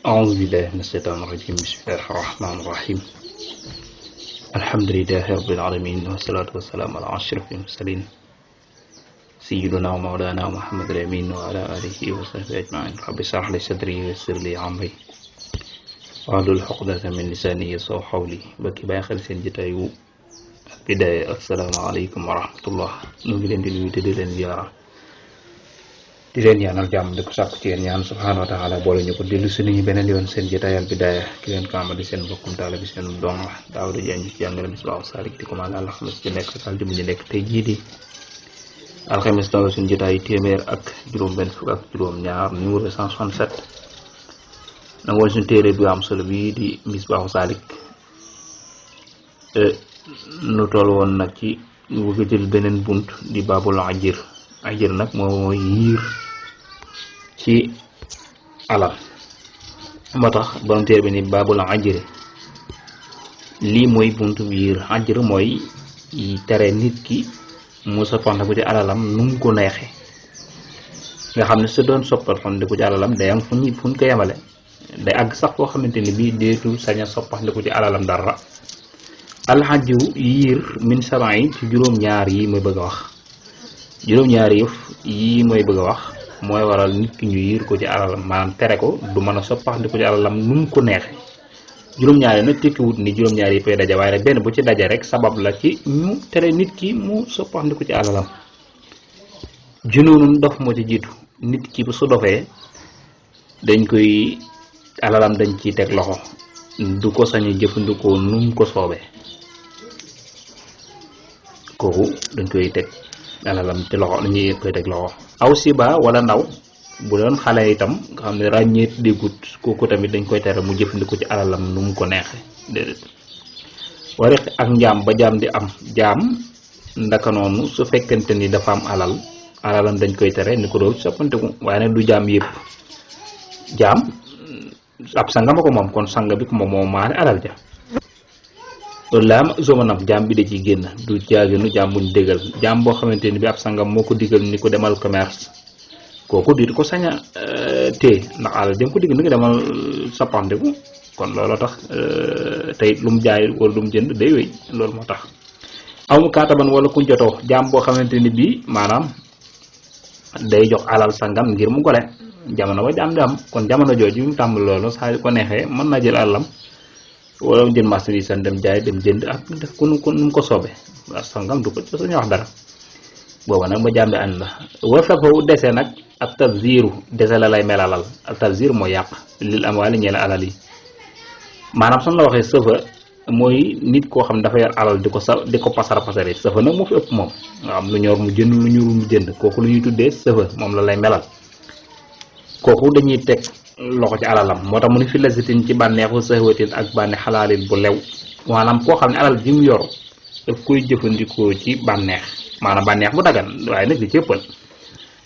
أعوذ بالله من الشيطان الرجيم بسم الله الرحمن الرحيم الحمد لله رب العالمين والصلاة والسلام على أشرف المرسلين سيدنا ومولانا محمد الأمين وعلى آله وصحبه أجمعين رب اشرح لي صدري ويسر لي أمري واحلل عقدة من لساني يفقهوا قولي bokki bàyyi xel seen jotaayu Bidaaya asalaamaaleykum wa rahmatullah ñu ngi leen di nuyu te di leen ziyaara di leen ñaanal jàmm di ko sàkku ci yéen ñaan subhaanahu wa taala boole ñu ko dellu si nañu beneen yoon seen jotaayal Bidaaya ki leen ko amadi seen bokkum taala bi seen doom la Daawuda Jaañ ci jàngale Misbaahu Saalik di ko maal alxames ci nekk ak aljuma ji nekk tey jii di alxames taw suñu jotaayu téeméer ak juróom benn fukk ak juróom ñaar numéro 167 na woon suñu téere bi am solo bii di Misbaahu Saalik nu toll woon nag ci ñu bëgg a jël beneen bunt di baabul ajir nag mooy yiir ci alal moo tax borom téere bi ni baabul ajir lii mooy buntu yiir ajir mooy tere nit ki mu soppandiku ci alalam nu mu ko neexe nga xam ne su doon soppandiku ci alalam day am fu ñu ko yemale day àgg sax foo xamante ni bii deetul sañ a soppandiku ci alalam dara alxajiw yiir min saban yi ci juróom-ñaar yi mooy bëgg a wax juróom-ñaar yëf yi mooy bëgg a wax mooy waral nit ki ñu yiir ko ci alalam maanaam tere ko du mën a soppaxndiku ci alalam nu mu ko neexe juróom-ñaar yi nag tekkiwut ni juróom-ñaar yi koy daje waaye nag benn bu ci daje rek sabab la ci ñu tere nit ki mu soppaxndiku ci alalam junoonun dof moo ci jiitu nit ki su dofee dañ koy alalam dañ ciy teg loxo du ko sañ a jëfandikoo nu mu ko soobee kooku dañ koy teg alalam ci loxo dañuy koy teg loxo aw siba wala ndaw bu doon xale itam nga xam ne ràññeet déggut kooku tamit dañ koy tere mu jëfandikoo ci alalam nu mu ko neexe déedéet wariq ak njaam ba jaam di am jaam ndaka noonu su fekkente ni dafa am alalam dañ koy tere ni ko doo soppanteku waaye nag du jaam yëpp jaam ab sanga ma ko moom kon sanga bi ko moom maane alal ja loolu laa am zomanam jaam bi da ciy génn du jaaginu jaam buñ dégal jaam boo xamante ni bi ab sangam moo ko digal ni ko demal commerce kooku di ko sañ a téye ndax alal dem ko digal ni ko demal soppandiku kon looloo tax tey lu mu jaay wala lu mu jënd day wéy loolu moo tax aw mu kaataban wala ku jotoo jaam boo xamante ni bii maanaam day jox alal sangam ngir mu gole jamono ba jaam di am kon jamono jooju mu tàmbali loolu saa ko neexee mën naa jël alalam wala mu jël marchandise dem jaay dem jënd ak def ku nu ko soobee waa sangam du ko sañu wax dara booba nag ba jaam di ànd la war fa foofu dese nag ak tabziru dese la lay melalal ak tabzir mooy yàq lil am waali ñeel alal yi maanaam suñ la waxee sëfa mooy nit koo xam ne dafa yor alal di ko pasare sëfa nag moo fi ëpp moom nga xam lu ñor mu jënd lu ñurul mu jënd kooku lu ñuy tuddee sëfa moom la lay melal kooku dañuy teg loxo ci alalam moo tax mu ne fi lasitin ci bànneexu sahwatin ak bànne xalaalin bu lew maanaam koo xam ne alal ji mu yor daf koy jëfandikoo ci bànneex maanaam bànneex bu dagan waaye nag di ci ëppal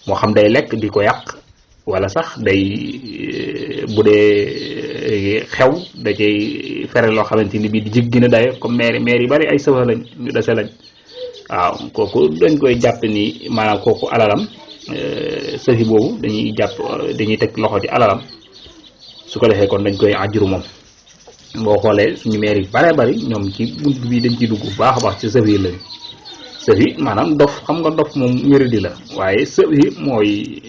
moo xam day lekk di ko yàq wala sax day bu dee xew da cay fere loo xamante ni bii di jéggi na daye comme maire yi bari ay sëfa lañ ñu dese lañ waaw kooku dañ koy jàpp ni maanaam kooku alalam sëfi boobu dañuy teg loxo ci alalam su ko defee kon dañ koy ajuru moom boo xoolee suñu maire yi bare bari ñoom ci bunt bi dañ ciy dugg bu baax a baax ci sëf yi lañ sëf yi maanaam dof xam nga dof moom méridi la waaye sëf yi mooy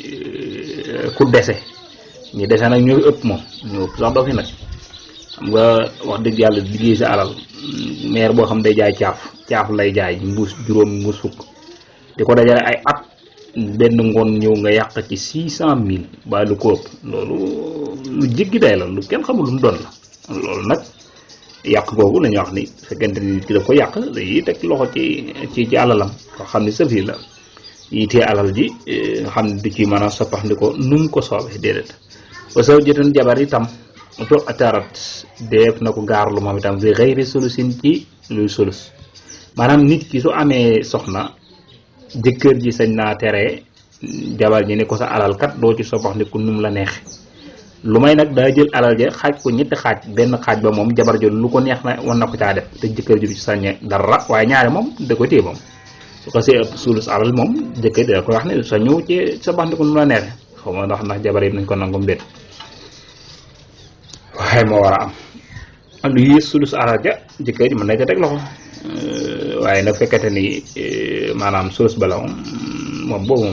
ku dese ñu dese nag ñoo fi ëpp moom ñoo ëpp sax dof yi nag xam nga wax dëgg yàlla liggéey sa alal maire boo xam day jaay caaf lay jaay mbuus juróom mbuus fukk di ko dajale ay at benn ngoon ñëw nga yàq ci 600,000 ba lu ko ëpp loolu lu jéggi day la lu kenn xamul lu mu doon la loolu nag yàq googu la ñuy wax ni fekkente ni ki daf ko yàq day teg loxo ci alalam koo xam ne sëf yi la yitee alal ji nga xam ne du ci mën a soppaxndi ko nu mu ko soobee déedéet ba soo jotoon jabar itam to atarat def na ko gaarlu moom itam fi xëyri solusin ci luy solus maanaam nit ki su amee soxna jëkkër ji sañ naa tere jabar ji ne ko sa alal kat doo ci soppaxndiku nu mu la neexe lu may nag daa jël alal ja xaaj ko ñetti xaaj benn xaaj ba moom jabar jo lu ko neex na war na ko caa def te jëkkër ji du ci sañe dara waaye ñaare moom da ko téye moom su ko see ëpp sulus alal moom jëkkër da koy wax ne sa ñëw ci soppaxndiku nu mu la neexe xaw ma ndax jabar yi nañ ko nangum déet waaye moo war a am lu yées sulus alal ja jëkkër ji mën na ca teg loxo waaye nag fekkete ni maanaam sulus bala moom boobu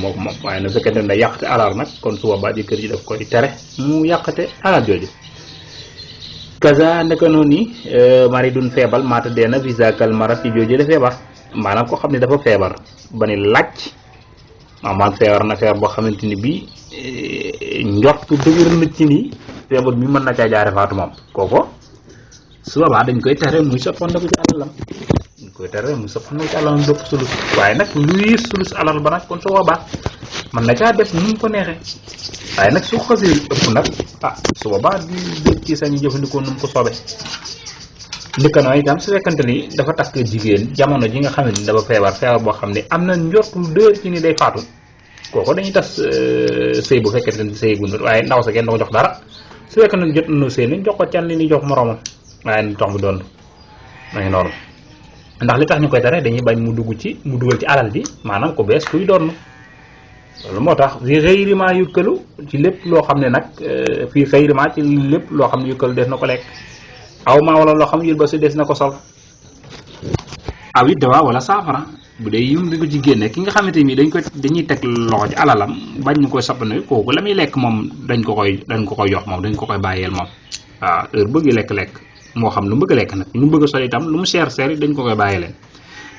moom waaye nag fekkete ni da yàqte alal nag kon su boobaa jëkkër ji daf koy tere mu yàqate alal jooju. kaza naka noonu ni mari dun feebal maata deena visakal marat ci jooju la feebar maanaam ko xam ne dafa feebar ba ni laaj maanaam feebar na feebar boo xamante ni bii njortu dëgër na ci ni feebar bi mën na caa jaare faatu moom kooko su boobaa dañ koy tere muy soppandiku ci alalam dañ koy tere muy soppandiku ci alalam dëpp sulus waaye nag luy sulus alal ba nag kon su boobaa mën na caa def nu mu ko neexee waaye nag su xasee ëpp nag su boobaa di dégg ci sañ jëfandikoo nu mu ko soobee. ndëkk na itam su fekkante ni dafa takk jigéen jamono ji nga xam ne dafa feebar boo xam ne am na njortul dër ci ni day faatu kooku dañuy tas sëy bu fekkente ni sëy gu waaye ndaw sa kenn du ko jox dara su fekkee ne jot nañu sëy ni jox ko can li ni jox moroomam waaye ni tax mu doon nañu noonu ndax li tax ñu koy tere dañuy bañ mu dugal ci alal ji maanaam ko bees kuy doon loolu moo tax fii xëyriment yukkalu ci lépp loo xam ne nag fii xëyriment ci lépp loo xam ne yukkalu def na ko lekk aw maa wala loo xam ne yul ba si des na ko sol aw it dawaa wala saafara bu dee yum bi ko ci génne ki nga xamante ni dañuy teg loxo ci alalam bañ ñu koy sappane kooku la muy lekk moom dañ ko koy jox moom dañ ko koy bàyyeel moom waaw heure bëgg lekk moo xam lu mu bëgg a lekk nag lu mu bëgg a sol itam lu mu seer dañ ko koy bàyyee leen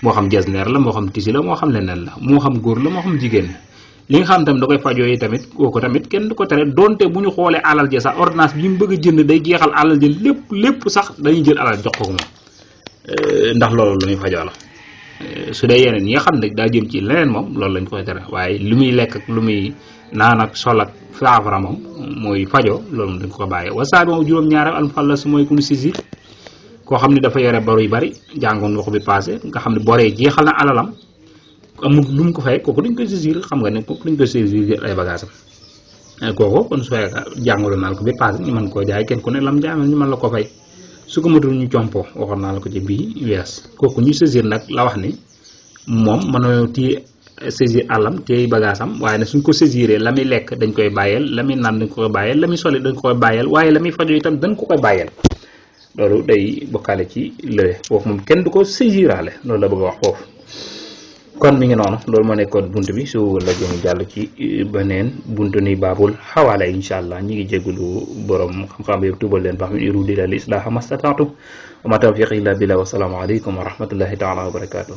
moo xam jasneer la moo xam tisi la moo xam leneen la moo xam góor la moo xam jigéen li nga xam tamit da koy fajoo yi tamit kooku tamit kenn du ko tere donte bu ñu xoolee alal ja sax ordonnance bi mu bëgg a jënd day jeexal alal ja lépp sax dañuy jël alal jox ko moom ndax loolu lu muy fajoo la su dee yeneen yi nga xam ne daa jëm ci leneen moom loolu lañ koy tere waaye lu muy lekk ak lu muy naan ak sol ak saafara moom mooy fajoo loolu moom dañ ko bàyyee wasaabi moom juróom-ñaareel alfallas mooy ku ñu saisir koo xam ne dafa yore bor yu bari jàngoon wax bi passé nga xam ne boree jeexal na alalam amul lu mu ko fay kooku dañ koy saisir xam nga ne kooku dañ koy saisir jël ay bagages am kooku kon su fekkee jàngaloon naa la ko bi passé ñu mën koo jaay kenn ku ne lam jaamal ñu mën la ko fay su ko matul ñu compoo waxoon naa la ko ci bii wees kooku ñu saisir nag la wax ni moom mënoo téye saisir àllam téye bagage am waaye nag suñ ko saisiree la muy lekk dañ koy bàyyeel la muy naan dañ ko koy bàyyeel la muy soli dañ ko koy bàyyeel waaye la muy fajo itam dañ ko koy bàyyeel loolu day bokkaale ci lële foofu moom kenn du ko saisiraale loolu la bëgg a wax foofu kon mi ngi noonu loolu moo nekkoon bunt bi su la jëm jàll ci beneen buntu ni baabul xawaale incha allah ñi ngi jégalu borom xam-xam yëpp tubal leen baax min urudi lil islaha mastata'tu wa ma tawfiqi illa billah wa salaamu aleykum wa rahmatullahi taala wa barakatuh